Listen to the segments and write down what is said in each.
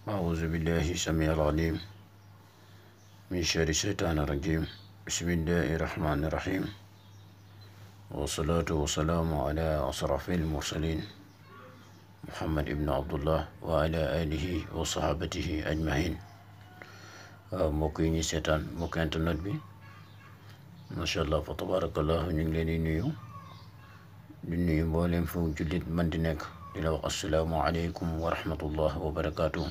أعوذ بالله السميع العليم من شر الشيطان الرجيم بسم الله الرحمن الرحيم والصلاة والسلام على أشرف المرسلين محمد بن عبد الله وعلى آله وصحابته أجمعين mbokk yi ñuy seetaan mbokk internet bi macha allah fa tabarakallah ñu ngi leen di nuyu mbooleem fu jullit man di nekk di la wax assalaamu aleykum wa rahmatullah wa barakaatuh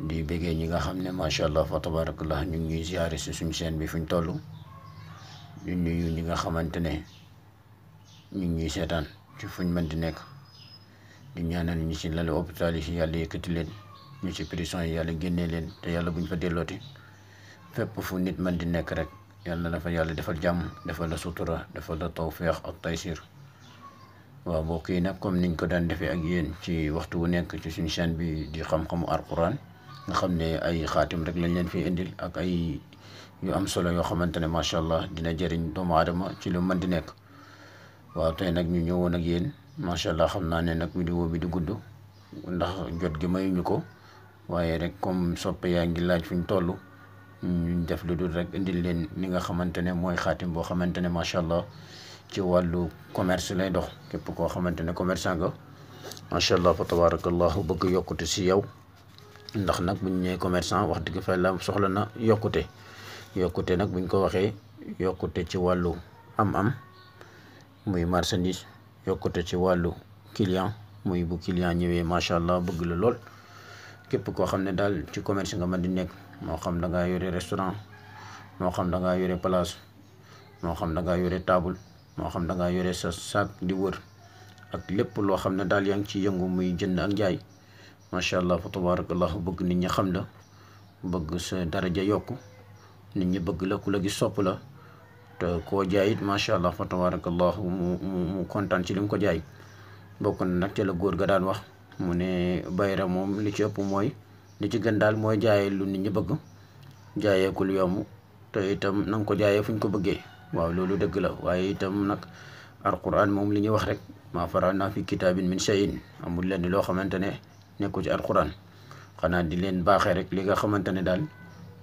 di bëggee ñi nga xam ne macha allah fa tabarakallah ñu ngi ñuy ziare si suñu chaîne bi fuñ toll di nuyu ñi nga xamante ne ñu ngi ñuy seetaan ci fuñ mën di nekk di ñaanal ñi ci lalu hôpital yi si yàlla yëkkati leen ñu ci prison yi yàlla génnee leen te yàlla buñ fa dellooti fépp fu nit man di nekk rek yàlla na fa yàlla defal jàmm defal la sutura defal la tawféex ak taysir waaw mbokk yi nag comme niñ ko daan defee ak yéen ci waxtu wu nekk ci suñu chaîne bi di xam-xamu alquran nga xam ne ay xaatim rek lañ leen fi indil ak ay yu am solo yoo xamante ne macha allah dina jëriñ doomu aadama ci lu mën di nekk waaw tey nag ñu ñëwoon ak yéen macha allah xam naa ne nag vidéo bi di gudd ndax jot gi mayuñu ko waaye rek comme soppe yaa ngi laaj fuñ toll ñu def lu dul rek indil leen li nga xamante ne mooy xaatim boo xamante ne macha allah ci wàllu commerce lay dox képp koo xamante ne commerçant nga macha allah fa tabarakallahu bëgg yokkute si yow ndax nag buñ ñëwee commerçant wax dëgg fa la soxla na yokkute nag buñ ko waxee yokkute ci wàllu am-am muy marchandise yokkute ci wàllu client muy bu client ñëwee macha allah bëgg la lool képp koo xam ne daal ci commerce nga mën di nekk moo xam da ngaa yore restaurant moo xam da ngaa yore place moo xam da ngaa yore table moo xam da ngaa yore sa sac di wër ak lépp loo xam ne daal yaa ngi ci yëngu muy jënd ak jaay macha allah fa tabarakallahu bëgg nit ñi xam la bëgg sa daraja yokku nit ñi bëgg la ku la gis sopp la te koo jaay it macha allah fa tabarakallahu mu kontaan ci li mu ko jaay bokk na nag ca la góor ga daan wax mu ne bayra moom li ci ëpp mooy li ci gën daal mooy jaayee lu nit ñi bëgg jaayee ku lu yomb te itam na nga ko jaayee fu ñu ko bëggee waaw loolu dëgg la waaye itam nag alquran moom li ñuy wax rek maa farana fi kitaabin min shay'in amul leen loo xamante ne nekku ci alquran xanaa di leen baaxee rek li nga xamante ne daal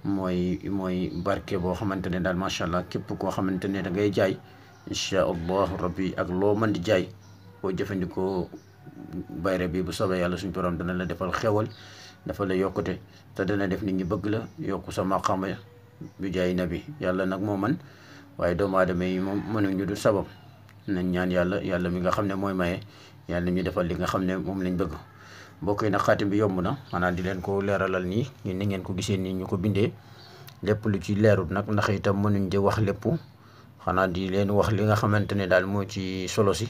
mooy barke boo xamante ne daal macha allah képp koo xamante ne da ngay jaay incha allahu rabbi ak loo mën di jaay boo jëfandikoo bayre bi bu soobee yàlla suñu borom dana la defal xewal dafa la yokkute te dana def nit ñi bëgg la yokku sa maqaama bi jaay nabi yàlla nag moo man waaye doomu aadama yi moom mënuñu du sabab nañ ñaan yàlla mi nga xam ne mooy maye yàlla ñu defal li nga xam ne moom lañ bëgg mbokk yi nag xaatim bi yomb na xanaa di leen ko leeralal nii ni ngeen ko gisee nii ñu ko bindee lépp lu ci leerut nag ndax itam mënuñ di wax lépp xanaa di leen wax li nga xamante ne daal moo ci solo si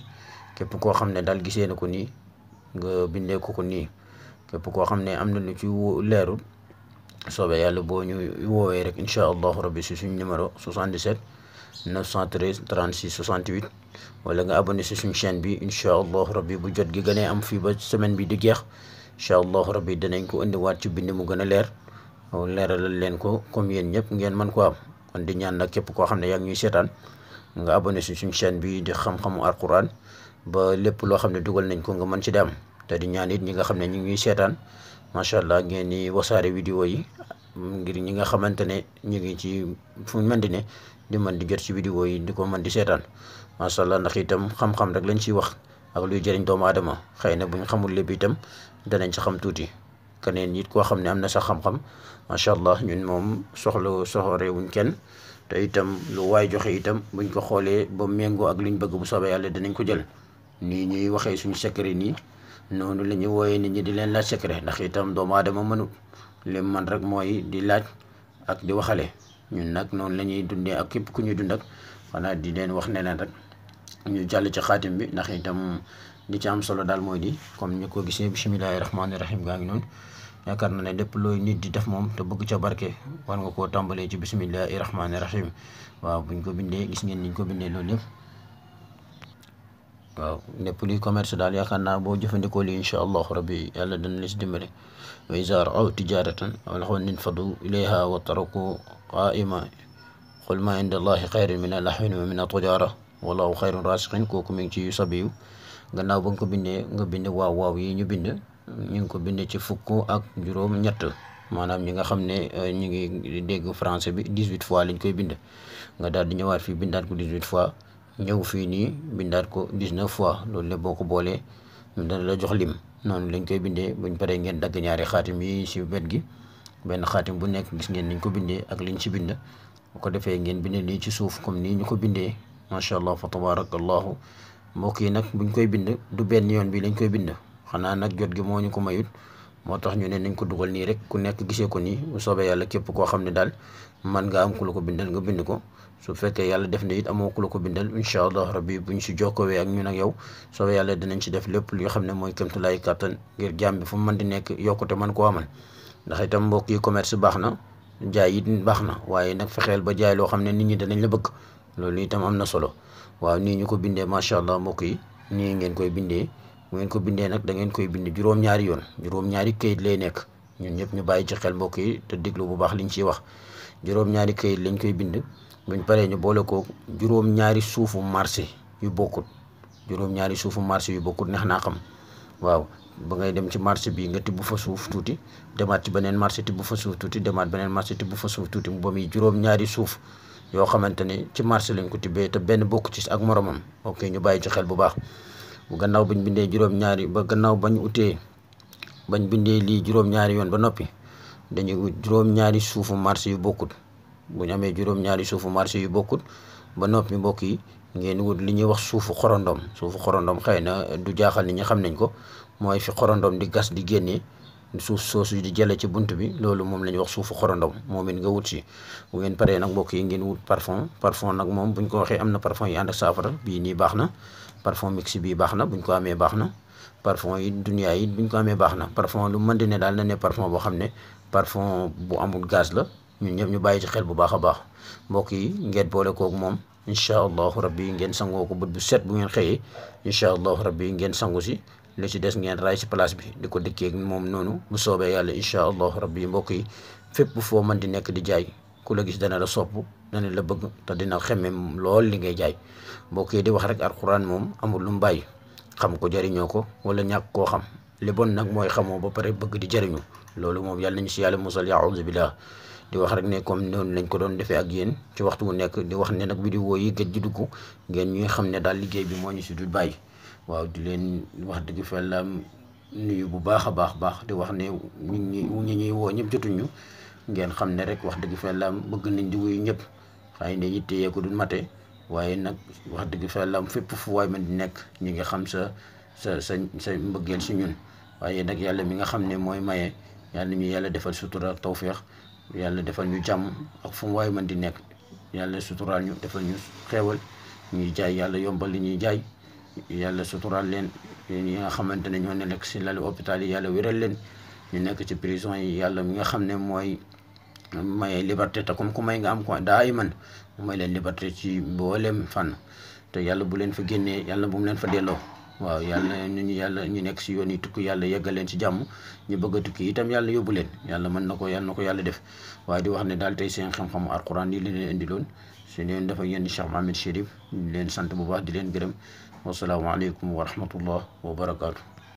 képp koo xam ne daal gisee na ko nii nga bindee ko nii képp koo xam ne am na lu ci leerul soobee yàlla boo ñu woowee rek incha allahu rabbi si suñ numéro 77 913 36 68 wala nga abonné si suñ chaîne bi incha allahu rabbi bu jot gi gënee am fii ba semaine bi di jeex incha allahu rabbi danañ ko indiwaat ci bind mu gën a leer leeralal leen ko comme yéen ñëpp ngeen mën ko am kon di ñaan nag képp koo xam ne yaa ngi ñuy seetaan nga abonné si suñ chaîne bi di xam-xamu alquran ba lépp loo xam ne dugal nañ ko nga mën ci dem te di ñaan it ñi nga xam ne ñu ngi ñuy seetaan macha allah ngeen di wasaare vidéo yi ngir ñi nga xamante ne ñu ngi ci fu ñu mën di ne di mën di jot ci vidéo yi di ko mën di seetaan macha allah ndax itam xam-xam rek lañ ciy wax ak luy jëriñ doomu aadama xëy na bu ñu xamul lépp itam danañ ci xam tuuti keneen nit koo xam ne am na sax xam-xam macha allah ñun moom soxore wuñ kenn te itam lu waay joxe itam buñ ko xoolee ba méngoo ak liñ bëgg bu soobee yàlla dinañ ko jël nii ñuy waxee suñu secret nii noonu la ñuy wooyee nit ñi di leen laaj secret ndax itam doomu aadama mënut lim man rek mooy di laaj ak di waxale ñun nag noonu la ñuy dundee ak képp ku ñuy dund ak xanaa di leen wax ne leen rek ñu jàll ci xaatim bi ndax itam li ci am solo daal mooy di comme ñu ko gisee bisimilahi rahmaani rahim gaa ngi noonu yaakaar na ne lépp looy nit di def moom te bëgg ca barke war nga koo tàmbalee ci bisimilahi rahmaani rahim waaw buñ ko bindee gis ngeen niñ ko bindee loolu lépp waaw lépp luy commerce daal yaakaar naa boo jëfandikoo lii incha allahu rabbi yàlla dana la si dimbale wa izaa ra'aw tijaaratan aw lahwan infaduu ilayhaa wa tarakuu qaa'ima qul maa inda allahi xayrun min al-lahwi wa min at-tijaara wallaahu xayrun raasiqiin kooku mi ngi ci sabiyu gannaaw ba nga ko bindee nga bind waaw yi ñu bind ñu ngi ko bindee ci fukk ak juróom-ñett maanaam ñi nga xam ne ñu ngi dégg français bi 18 fois lañ koy bind nga daal di ñëwaat fii bindaat ko 18 fois ñëw fii nii bindaat ko 19 fois loolu lépp boo ko boolee dana la jox lim noonu lañ koy bindee buñ paree ngeen dagg ñaari xaatim yi si wet gi benn xaatim bu nekk gis ngeen niñ ko bindee ak liñ ci bind bu ko defee ngeen bindee nii ci suuf comme nii ñu ko bindee macha allah fa tabarakallahu mbokk yi nag buñ koy bind du benn yoon bi lañ koy bind xanaa nag jot gi moo ñu ko mayut moo tax ñu ne nañ ko dugal nii rek ku nekk gisee ko nii bu soobee yàlla képp koo xam ne daal man nga am ku la ko bindal nga bind ko su fekkee yàlla def na it amoo ku la ko bindal incha allah rabbi buñ si jokkowee ak ñun ak yow soobee yàlla dinañ ci def lépp li nga xam ne mooy kémtulaay kàttan ngir jàmm bi fu mu mën di nekk yokkute man koo amal ndax itam mbokk yi commerce baax na jaay it baax na waaye nag fexeel ba jaay loo xam ne nit ñi danañ la bëgg loolu itam am na solo waaw nii ñu ko bindee macha allah mbokk yi nii ngeen koy bindee bu ngeen ko bindee nag da ngeen koy bind juróom-ñaari yoon juróom-ñaari këyit lay nekk ñun ñëpp ñu bàyyi ci xel mbokk yi te déglu bu baax liñ ciy wax juróom-ñaari këyit lañ koy bind buñ paree ñu boole ko juróom-ñaari suufu marché yu bokkut juróom-ñaari suufu marché yu bokkut neex naa xam waaw ba ngay dem ci marché bi nga tibb fa suuf tuuti demaat ci beneen marché tibb fa suuf tuuti demaat beneen marché tibb fa suuf tuuti ba muy juróom-ñaari suuf yoo xamante ne ci marché lañ ko tibbee te benn bokk ci ak moromam ok ñu bàyyi ci xel bu baax bu gannaaw bañ bindee juróom-ñaari ba gannaaw bañ utee bañ bindee lii juróom-ñaari yoon ba noppi dañuy ut juróom-ñaari suufu marché yu bokkut bu ñu amee juróom-ñaari suufu marché yu bokkut ba noppi mbokk yi ngeen wut li ñuy wax suufu xorondom xëy na du jaaxal nit ñi xam nañ ko mooy fi xorondom di gas di génnee suuf soosu di jële ci bunt bi loolu moom la ñuy wax suufu xorondom moom it nga wut si bu ngeen paree nag mbokk yi ngeen wut parfum nag moom buñ ko waxee am na parfum yi ànd ak saafara bii nii baax na parfum mix bii baax na buñ ko amee baax na parfum yi dunia yi buñ ko amee baax na parfum lu mën di ne daal na ne parfum boo xam ne parfum bu amul gaz la ñun ñëpp ñu bàyyi ci xel bu baax a baax mbokk yi ngeen boole kook moom incha allahu rabbi ngeen sangoo ko bët bu set bu ngeen xëyee incha allahu rabbi ngeen sangu si li ci des ngeen raay si place bi di ko dëkkee moom noonu bu soobee yàlla incha allahu rabbi mbokk yi fépp foo mën di nekk di jaay ku la gis dana la sopp dana la bëgg te dina xemmem lool li ngay jaay mbokk yi di wax rek alquran moom amul lu mu bàyyi xam ko jariñoo ko wala ñàkk koo xam li bon nag mooy xamoo ba pare bëgg di jariñu loolu moom yàlla nañu si yàlla musal yaauzu billah di wax rek ne comme noonu lañ ko doon defee ak yéen ci waxtu wu nekk di wax ne nag vidéo yi gëj di dugg ngeen ñuy xam ne daal liggéey bi moo ñu si dul bàyyi waaw di leen wax dëgg fa la nuyu bu baax a baax di wax ne ñi ñuy woo ñëpp jotuñu ngeen xam ne rek wax dëgg fa la bëgg nañ di wuyu ñëpp xëy na yitte yee ko du mate waaye nag wax dëgg fa la fépp fu waay man di nekk ñi nga xam sa mbëggeel si ñun waaye nag yàlla mi nga xam ne mooy maye yàlla ñu yàlla defal sutura ak tawféex yàlla defal ñu jàmm ak fu mu waay man di nekk yàlla suturaal ñu defal ñu xeewal ñuy jaay yàlla yombal li ñuy jaay yàlla suturaal leen ñi nga xamante ne ñoo nekk si lalu hôpital yi yàlla wéral leen ñu nekk ci prison yi yàlla mi nga xam ne mooy maye liberté te comme ku may nga am ko daa ay man mu may leen liberté ci mboolem fànn te yàlla bu leen fa génnee yàlla bu mu leen fa delloo waaw yàlla ñu nekk si yoon yi tukki yàlla yeggal leen si jàmm ñu bëgg a tukki itam yàlla yóbbu leen yàlla mën na ko yàlla def waaye di wax ne daal tey seen xam-xamu alquran yi leen indiloon su leen dafa yéen Cheikh Mohamed Chérif leen sant bu baax di leen gërëm wasalaamaaleykum wa rahmatullah wa barakaatu.